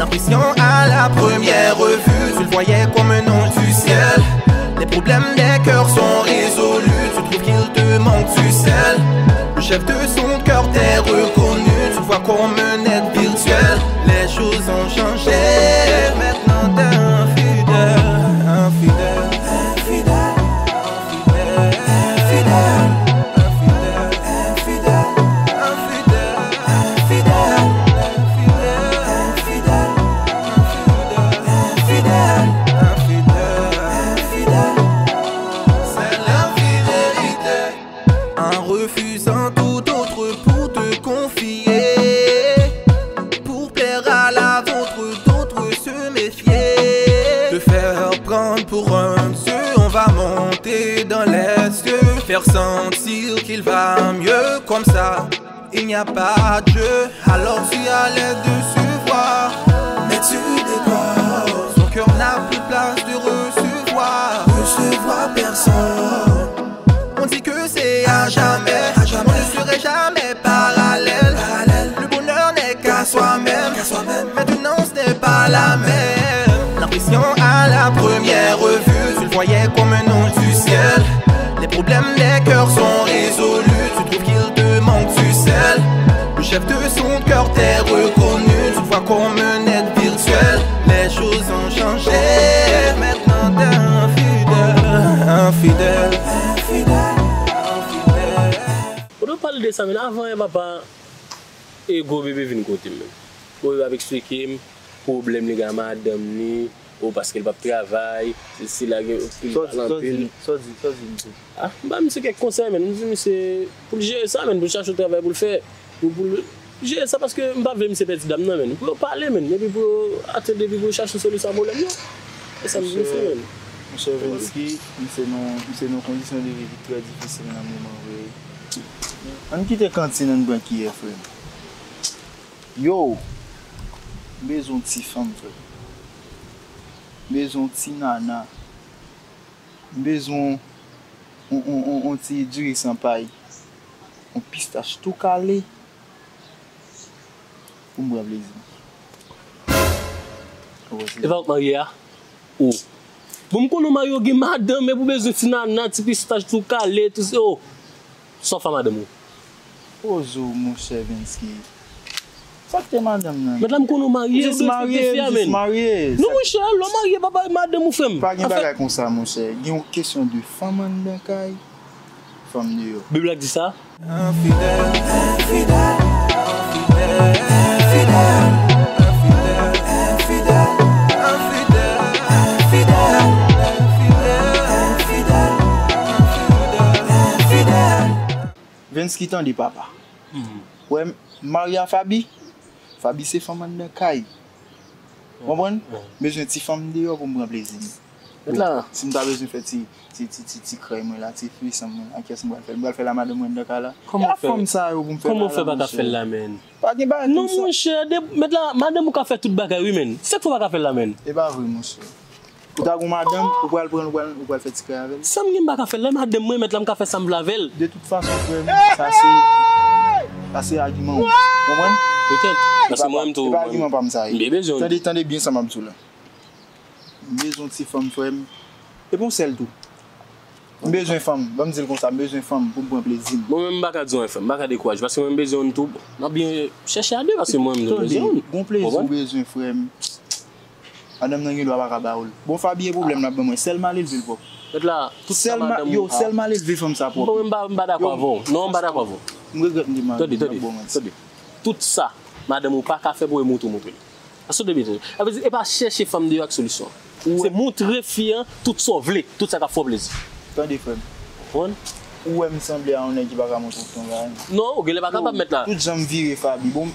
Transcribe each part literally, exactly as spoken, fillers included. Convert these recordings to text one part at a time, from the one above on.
Christian, à la première vue, tu le voyais comme un ange du ciel. Les problèmes des cœurs sont résolus, tu trouves qu'il te manque du sel. Le chef de son cœur t'est reconnu, tu le vois comme un être virtuel. Les choses ont changé, maintenant t'es infidèle, infidèle, infidèle. En refusant tout autre pour te confier, pour plaire à la vôtre, d'autres se méfier. Te faire prendre pour un dieu, on va monter dans les cieux, faire sentir qu'il va mieux comme ça. Il n'y a pas de jeu, alors tu as l'air de se voir. Mais tu décores. Son cœur n'a plus place de recevoir. Recevoir personne. On dit que c'est à jamais. À jamais. On ne serait jamais parallèle. Parallèle. Le bonheur n'est qu'à soi-même. Qu'à soi-même. Maintenant, ce n'est pas la même. L'impression à la première vue, tu le voyais comme un ange du ciel. Les problèmes des cœurs sont résolus, tu trouves qu'il te manque du sel. Le chef de son cœur t'est reconnu, tu le vois comme un être virtuel. Les choses ont changé, maintenant t'es infidèle, infidèle, infidèle, infidèle. Ou te pale de sa, men avan, e papa, e gwo bebe vin kote m, menm. Gwo bebe ap eksplike m pwoblèm li gen ak madanm li, o paske l p ap travay, se, se la gen, li pale anpil. Sa w di, sa w di misye? Ah, m ba misye kèk konsèy, menm. M di misye pou l jere sa, menm, pou l chache yon travay pou l fè. Pou, pou l jere sa, paske m pa vle misye pèdi dam nan, menm. Pou yo pale, menm, epi pou yo atann, epi pou yo chache yon solisyon a pwoblèm yo. E sa m vle fè, menm. Monchè Vensky, misye nan, misye nan kondisyon de vi ki trè difisil nan moman, vre. Ann kite kantin, ann pran kiyè, frè m. Yo, m bezwen yon ti fanm, frè. M bezwen yon ti nana. M bezwen yon, yon, yon, yon, yon ti diri san pay. Yon pistach tou kale. Pou m pran plezi m. Ou wè se... E pa w k marye a? O. Bon, m konnen w marye, w gen madanm, men pou bezwen ti nana, ti pistach tou kale, tou se, o. Sa w fè madanm ou? Poze w, monchè Vensky. Sa k te madanm nan? Mèt la, m konnen w marye, ou dwe respekte fi a, menn. Non, monchè, lè w marye, papa, madanm ou, frè m. Pa gen bagay konsa, monchè. Gen yon kesyon de fanm anndan kay, fanm deyò. Bib la di sa? Enfidèl, enfidèl, enfidèl, enfidèl, enfidèl, enfidèl, enfidèl, enfidèl, enfidèl. Vensky, tande papa. Wè, m marye a Faby. Faby se fanm anndan kay. Ou konprann? M bezwen ti fanm deyò pou m pran plezi m. Mèt la. Si m ta bezwen fè ti, ti, ti, ti, ti krèy mwen la, ti flisan mwen la, kiyès m pral fè l? M pral fè l a madanm mwen anndan kay la. Kòman w fè? Fanm sa yo pou m fè la, monchè. Kòman w fè pa ka fè l la, menn? Pa gen bagay konsa. Non, monchè, de, mèt la, madanm ou ka fè tout bagay, wi, menn. Se k fè w pa ka fè l la, menn. E pa vre, monchè. Ou ta gon madanm, ou pral pran l, ou pral, ou pral fè ti kay avè l? Sa m gen, m pa ka fè l la, madanm mwen, mèt la, m ka fè sa m vle avè l. De tout fason, frè m, sa se, sa se agiman w. Ou konprann? Petèt. Paske mwen menm tou, e pa agiman pa m sa ye. M bezwen. Tande, tande byen sa m ap di w la. M bezwen yon ti fanm, frè m. E pa yon sèl tou. M bezwen fanm. Ban m di l konsa, m bezwen fanm pou m pran plezi m. Mwen menm, m pa ka di w anyen, frè m. M pa ka dekouraje, paske mwen, m bezwen youn tou. M ap byen chèche a de, paske mwen menm, m bezwen youn. Tande, gon plezi w bezwen, frè m. Madanm nan gen dwa pa ka ba ou l. Bon, Faby, e pwoblèm l ap ban mwen. Sèl malelve l pwòp. Mèt la, tout sa madanm ou a. Yo, sèl malelve fanm sa pwòp. Bon, m pa, m pa dakò avè w. Non, m pa dakò avè w. M regrèt m te mare. Tande, tande, tande. Tout sa madanm ou pa ka fè pou e moutre, moutre l. Sa w te bezwen. Sa vle di, e pa chèche fanm deyò ak solisyon. Se moutre fi an tout sa w vle, tout sa k ap fè w plezi. Tande, frè m. Konprann? Ou wè m sanble a yon nèg ki pa ka moutre w tout yon bagay? Non, ou genlè pa kapab, mèt la. Tout jan m vire Faby. Bon,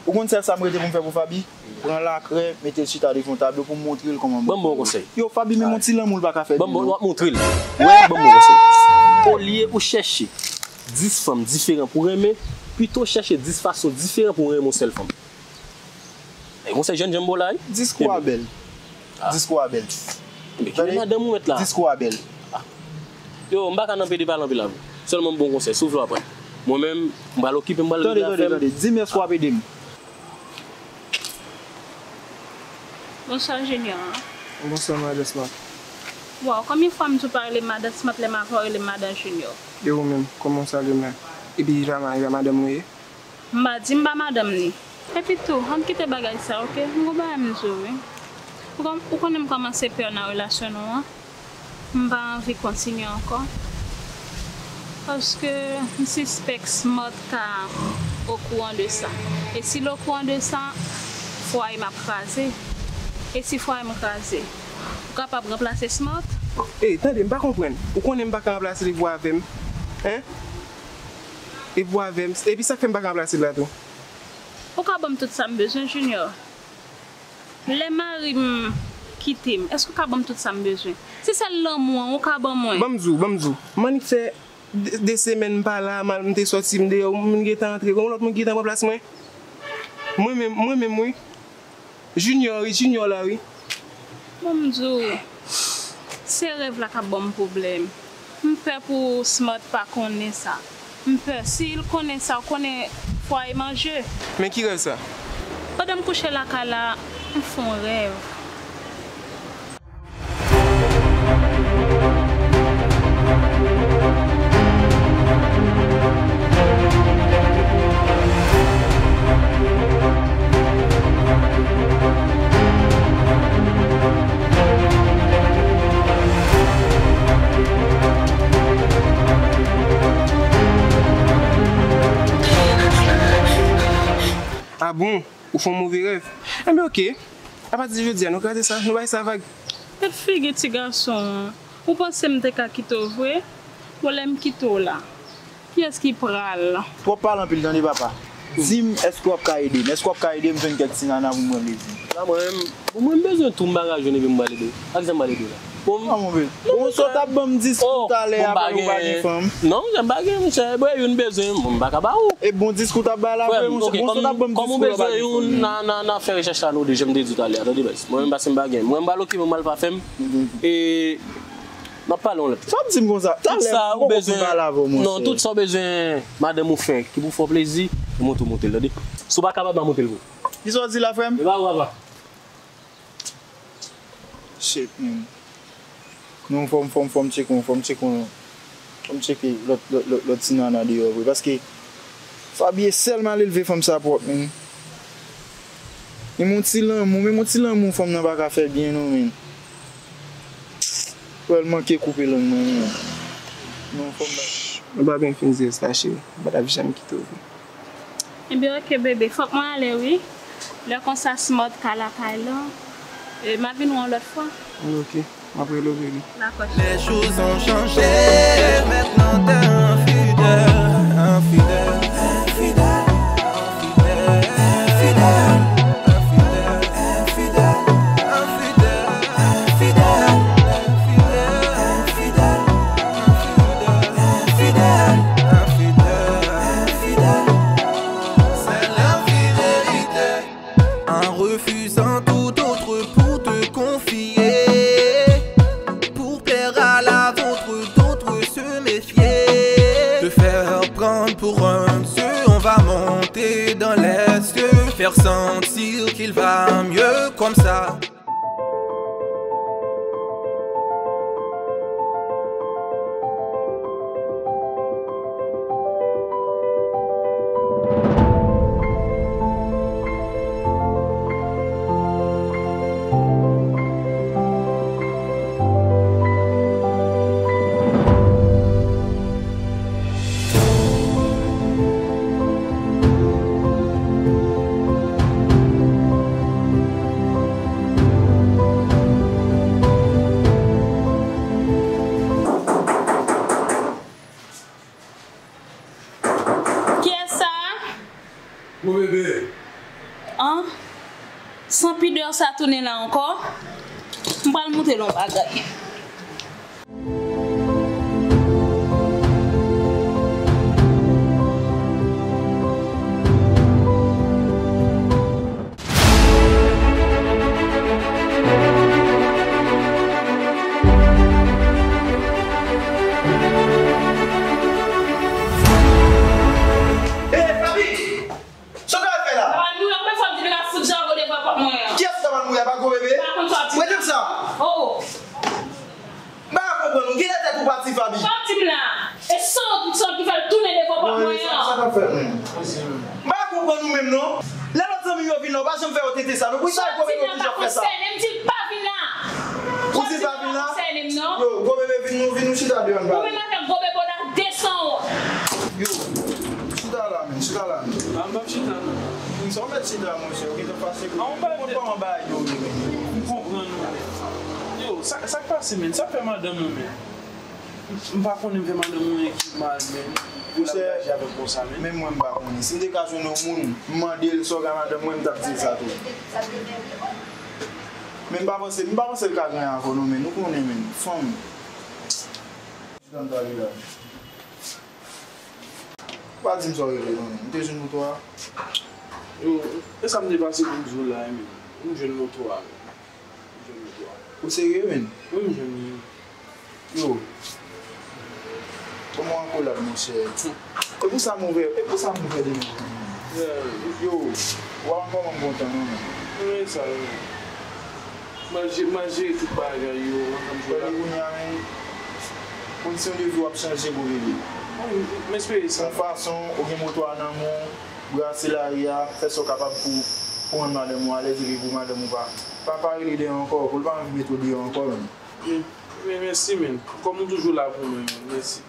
ou konn sèl sa m rete pou m fè pou Faby? Pran lakrè, mete l chita devan yon tablo pou m moutre l kòman m... Ban m ba w konsèy. Yo, Faby, menm yon ti lanmou l pa ka fè de non. Ban m ba w, w ap moutre l. Wè, ban m ba w konsèy. Olye ou chèche dis fanm diferan pou renmen, pito chèche dis fason diferan pou renmen yon sèl fanm. E konsèy jèn jan m ba w la, wi. Dis kou a bèl. Dis kou a bèl. Tande? Madanm ou mèt la. Dis kou a bèl. Yo, m pa ka nan pede pale anpil avè w. Sèlman m ba w konsèy, si w vle w ap pran. Mwen menm, m pral okipe m, m pral regle afè m. Tande, tande, tande. Di m èske w ap ede m. Bonswa, Junior. Bonswa, madan Smart. Waw, konbyen fwa m di w pa rele m madan Smart, lè m avè w rele m madan Junior? E ou menm, kòman w salye m la? Epi e pa ma-, e pa madanm ou ye? M pa di m pa madanm ni. Epi tou, ann kite bagay sa, oke? M gon bagay m di w, wi. Ou kon-, ou konnen m kòmanse pè nan relasyon nou an. M pa anvi kontinye ankò. Paske m sispèk Smart ka okouran de sa. E si l okouran de sa, fwaye m ap kraze. E si fwaye m kraze, ou kapab ranplase Smart? Ey, tande, m pa konprann. Ou konnen m pa ka ranplase li pou avè m? Hein? E pou avè m? Epi sa k fè m pa ka ranplase l la tou? Ou ka ban m tout sa m bezwen, Junior. Lè mari m kite m, èske w ka ban m tout sa m bezwen? Se sèl lanmou an ou ka ban mwen. Ban m di w, ban m di w. M annik fè de, de semèn m pa la, m al, m te sòti, m deyò, yon moun gentan antre, gon lòt moun gentan pran plas mwen. Mwen menm, mwen menm, wi. Junior, wi, Junior la, wi. Ban m di w, se rèv la k ap ban m pwoblèm. M pè pou Smart pa konnen sa. M pè, si l konnen sa, ou konnen fwaye m an je. Men ki rèv sa? Pandan m kouche lakay la, m fè yon rèv. Ah bon? Ou fè yon move rèv? Enben, oke. Apati de jodi a, nou kraze sa, nou bay sa vag. Tèt figi ti gason an. Ou panse m te ka kite w vre? Bon, lè m kite w la, kiyès ki pral? Twòp pale anpil, tande, papa. Di m, èske w ap ka ede m? Èske w ap ka ede m jwenn kèk ti nana pou mwen, plezi? La, mwen menm, bon, mwen, m bezwen tou, m pa ka jwenn epi m pral ede w. Ak sa m pral ede w la? Bon, ah, monchè. Bon, sa w t ap ban m dis kou talè a, apre ou pa gen fanm. Non, monchè, m pa gen, monchè. Bon, youn bezwen, bon, m pa ka ba ou. E bon dis kou w t ap bay la vre, monchè. Bon, sa w t ap ban m dis kou lè w pa gen fanm. Kòm ou bezwen youn, n a, n a, n a fè rechèch la, nou de, jan m te di w talè a, tande, baz. Mwen menm, pase m pa gen. Mwen, m pral okipe m, m al pa fè m. E n ap pale yon lòt. Sa w ap di m konsa? Talè, m poko fin pale avè w, monchè. Non, tout sa w bezwen madanm ou fè, ki pou fè w plezi, e monte w monte l, tande. Si w pa kapab, pa monte l pou ou. Kisa w di la, frè m? E pa ou, papa. Shit, man. Non, fò m, fò m, fò m tcheke, fò m tcheke, fò m tcheke lòt, lòt, lòt, lòt ti nana deyò vre. Paske Fabie sèl malelve fanm sa pwòp, man. Menm yon ti lanmou, menm yon ti lanmou fanm nan pa ka fè byen non, man. Wè l manke koupe lang mwen, man. Non, fanm nan. Ou pa byen fin di sa, cheri. M pa t ap janm kite w vre. Ebyen, oke, bebe, fòk mwen ale, wi. Lè konsa, Smart ka lakay lan. E, m a vin wè w lòt fwa. Oke, m ap rele w, bebe. Dakò, cheri. Les choses ont changé. Maintenant t'es infidèle, infidèle, infidèle, infidèle, infidèle, infidèle, infidèle, infidèle, infidèle, infidèle, infidèle. C'est l'infidélité. En refusant tout autre pour te confier. Pour plaire à la vôtre, d'autres se méfier. Te faire prendre pour un dieu, on va monter dans les cieux. Faire sentir qu'il va mieux comme ça. Kiyès sa a? Gwo bebe. An? San pidè sa tounen la ankò? M pral montre l yon bagay. Hey, Fabi! Sa w t al fè la? Tabann mouya, ou pa fè m di vin ap fout jango devan pòt mwen an. Kiyès tabann mouya, pa gwo bebe? M pa konprann ou menm non. Lè lòt zanmi yo vin la, ou pa janm fè yo tete sa non. Poukisa gwo bebe toujou ap fè sa? Konsène m, di l pa vin la. Ou di l pa vin la? Konsène m non. Yo, gwo bebe vin, nou vin, nou chita deyò n pale. Ou menm avèk gwo bebe w la desann. Yo, chita la, men, chita la, men. A, m p ap chita non. Sa w mèt chita, monchè, ou gentan fache. A, ou pa konprann bagay yo, men. M konprann ou. Yo, sa, sa k pase, men? Sa k fè madanm ou, men? M pa konnen m fè madanm mwen ki mal, men. Pou l ap aji avè m konsa, men. Menm mwen m pa konnen. Si m te ka jwenn yon moun, m mande l sa w gen madanm mwen, m t ap di l sa tou. Men m pa panse, m pa panse l ka gen anyen avè w non, men. Nou konnen, men. Fanm. Jan m t ale la. Ou pa di m sa w regle non, men. M te jwenn moto a. Yo, e sa m te pase pou m di w la, men. M jwenn moto a, men. Ou serye, men? Wi, m jwenn li. Yo. Kòman w an kolab, monchè? E pou sa m ouvè, e pou sa m ouvè demen. Yo, w a wè kòman m kontan, non, men. Wi, sa, wi. M al je-, m al jere tout bagay yo, ansanm jou la. Kounye a, men, kondisyon de vi w ap chanje, gwo bebe. Wi, m espere sa. Yon fason, ou gen moto a nan men w, brase lari a, fè sa w kapab pou, pou rann madanm ou alèz, epi pou madanm ou pa, pa, pa rele deyò ankò, pou l pa anvi mete w deyò ankò, men. Men, men mèsi, men. Kòm ou toujou la pou mwen, men. Mèsi.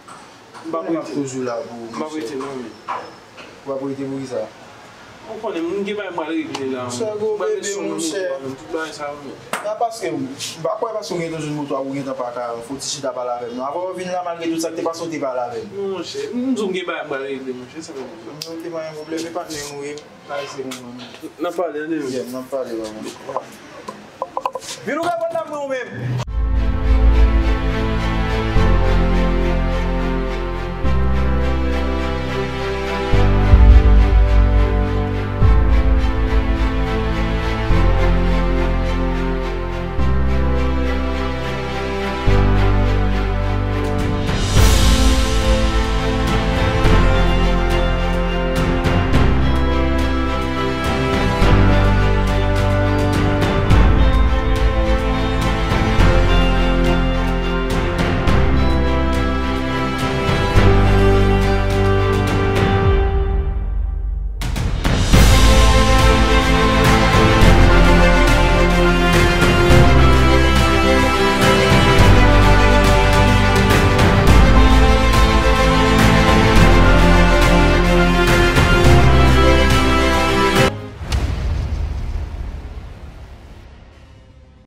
M p ap rete. M ap toujou la pou ou, monchè. M p ap rete, non, men. Ou p ap rete pou kisa? Ou konnen, m gen bagay m pral regle la, men. Monchè, gwo bebe, monchè. Tout bagay sa yo, men. A, paske, m pa kwè paske ou gentan jwenn moto a, ou gentan pa ka fè yon ti chita pale avè m, non. Avan w vin la, malgre tout sa k te pase, ou te pale avè m. Non, monchè. M di w m gen bagay m pral regle, monchè. Sa fè m. Non, te pa gen pwoblèm, e patnè nou ye. N ap pale, tande, men. Yeah, n ap pale, pa mwen. Vin ou reponn nan mwen ou menm.